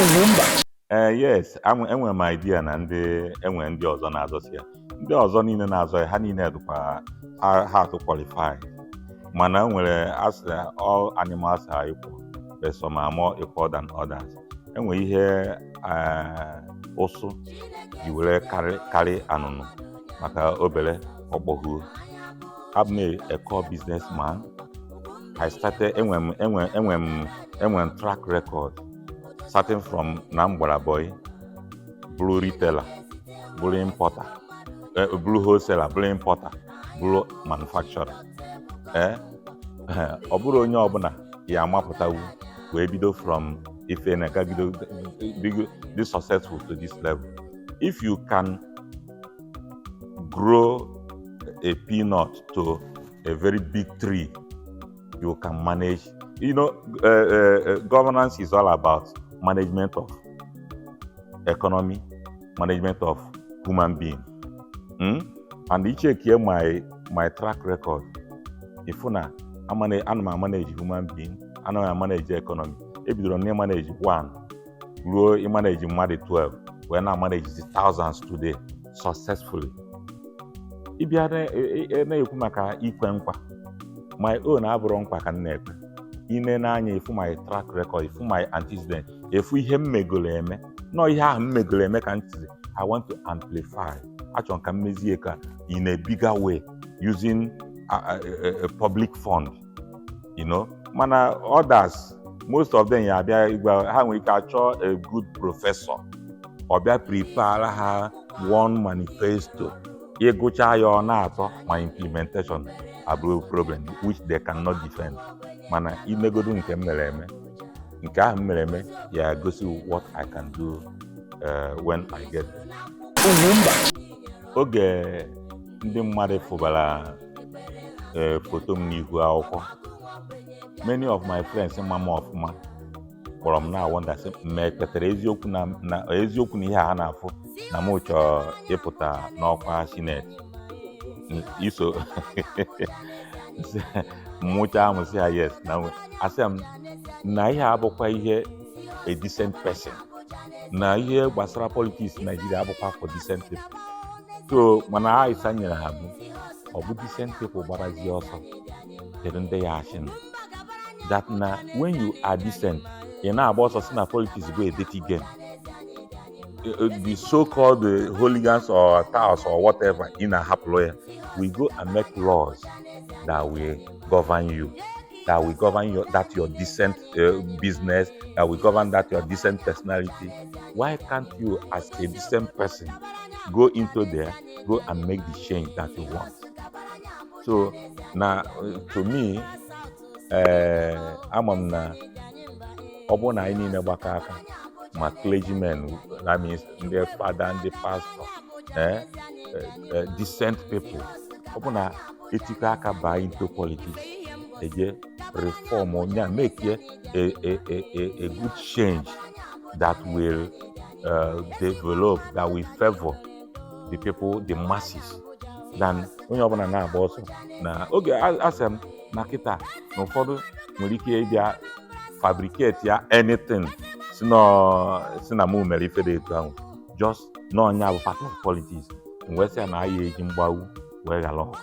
Ugwumba. Ee, yes, enwere m idea na ndị enwere ndị ọzọ na-azọsi ya. Ndị ọzọ niile na-azọ ya, ha niile dịkwa ha atụ qualify, mana enwere asị all animals are equal, but some are more equal than others. Enwere ihe ụsụ ji were karị anụnụ maka obere ọkpọghuo. Abụ m a core businessman. I started, enwe m track record starting from na m gbara boy, bụrụ retailer, bụrụ importer, bụrụ wholesaler, bụrụ importer, bụrụ manufacturer. Ee, ọ bụrụ onye ọbụla ya amapụtawu wee bido from ife na gagido dị successful to this level. If you can grow a peanut to a very big tree, you can manage. Governance is all about management of economy, management of human being. And I check here my track record, ifu na ana m manage human being, ana m manage economy. Ebidoro m na manage one ruo ịmanage mmadụ 12, wee na manage the thousands today successfully. Ịbịa na-ekwu maka ikwe nkwa, my own abụrụ nkwa ka m na-ekwe. Ine n'anya, ifu my track record, ifu my antecedent, efu ihe m megoro eme. Nọọ ihe ahụ m megoro eme ka m tiri I want to amplify. Achọrọ m ka m mezie ka in a bigger way using a public fund. Mana others, most of them ya abịa ịgwa ha nwere ike achọ a good professor, ọ bịa prepare ha one manifesto, ịgụcha ya ọ na-atọ, ma implementation abụrụ problem which they cannot defend. Mana imegodu nke m mere eme, nke ahụ m mere eme ya gosi what I can do when I get there. Ugwumba. Oge ndị mmadụ fụbara foto m n'ihu akwụkwọ, many of my friends ma m ọfụma kpọrọ m na wonder sị m ekpetere eziokwu na eziokwu na ihe a ha na-afụ na m chọrọ ịpụta n'ọkwa senate iso mmụcha m. Sị ha yes, na asị m na ihe a abụkwa ihe a decent person, na ihe gbasara politics Nigeria abụkwa for decent people. So mana aịsa nyere ha bụ ọ bụ decent people gbarazie ọsọ, kedu ndị ya achị nụ? That na when you are decent, ị na-agba ọsọ si na politics bụ a dirty game. The so-called hooligans or touts or whatever ị na-ahapụrụ ya, we go and make laws that will govern you, that will govern your decent business, that will govern that your decent personality. Why can't you as a decent person go into there, go and make the change that you want? So na to me, ama m na ọ bụrụ na anyị niile gbakọ aka, ma clergymen, that means ndị fada, ndị pastor, decent people, ọ bụ na etikọ aka baa into politics, eje reform ya, make a good change that will develop, that will favor the people, the masses, than onye ọbụla na-agba ọsọ. Na oge asị m na kịta na ụfọdụ nwere ike ịbịa fabricate ya anything, si na mụ mere ife dị etu ahụ, just na ọnya bụ part of politics. M wee sị ya na aya eji mgbawu wee ghara ọgụ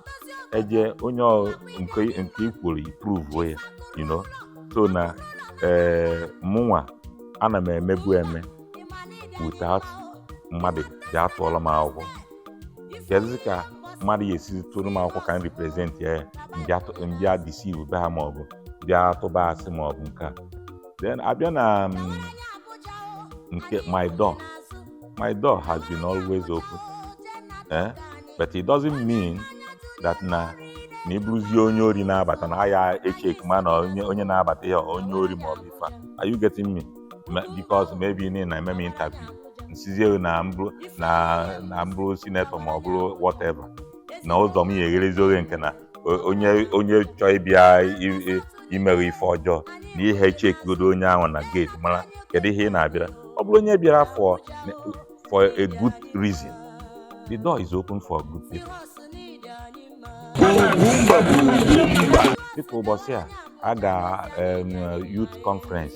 eje onye nke i kwuru prove ya. So na ee, mụnwa ana m emebu eme without mmadụ ji atụọla m akwụkwọ. Kedụzi ka mmadụ ya esi tụrụ m akwụkwọ ka m represent ya, mbịa deceive be ha maọbụ bịa tụba asị maọbụ nke a? Then abịa na nke my door has been always open, eh? But it doesn't mean that na ịbụrụzie onye ori na-abata na aya echek ma na onye na-abata ihe onye ori maọbụ ife a. Are you getting me? Because maybe ị na-eme m interview, nsizie na mbụ na mbụrụ senator ma ọ bụrụ whatever, na ụzọ m ya egherezi oghe nke na onye chọọ ịbịa imeghe ife ọjọọ na ihe chekigodo onye ahụ na gate mara kedu ihe ị na-abịara. Ọ bụrụ onye bịara for a good reason, the door is open for good people. Ugwumba bụ Ugwumba. Dịka ụbọchị a ga youth conference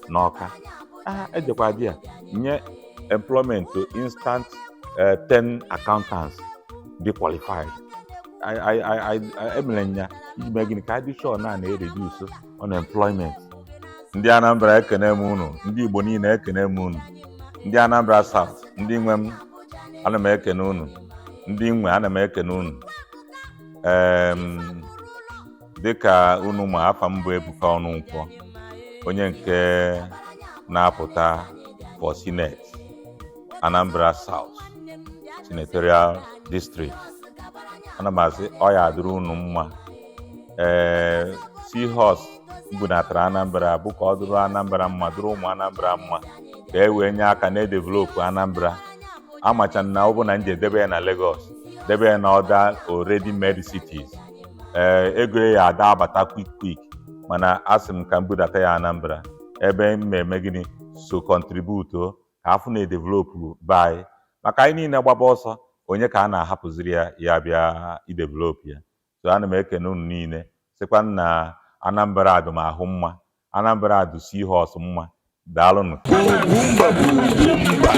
n'Ọka. Ah, ejekwa di ya nye employment to instant 10 accountants dị qualified. Emere ya iji mee gịnị? Ka adị sure na na-ereduce unemployment. Ndị Anambra, ekene m unu. Ndị Igbo niile, ekene m unu. Ndị Anambra South, ndị nwe m, ana m ekene unu. Ndị nwe, ana m ekene unu. Dịka unu ma, afa m bụ Ebuka Ọnụnkwọ, onye nke na-apụta for Senate, Anambra South Senatorial District. Ana m asị ọ ya adịrị unu mma. Ee, Seahorse bunatara Anambra bụ ka ọ dụrụ Anambra mma, dụrụ ụmụ Anambra mma, ka e wee nye aka na-edevelop Anambra. Amacha na ọ bụ na nje debe ya na Lagos, debe ya na other already made cities, ee, ego ya ada abata quick quick. Mana asị m ka m budata ya Anambra, ebe m eme gịnị? So contribute ka afụ na-edevelop be anyị, maka anyị niile gbaba ọsọ, onye ka a na-ahapụziri ya ya bịa idevelop ya? So ana m ekene unu niile, sịkwa na Anambra adụ m ahụ mma, Anambra adụ Seahorse mma. Daalụnụ. Ugwumba bụ ugwumba.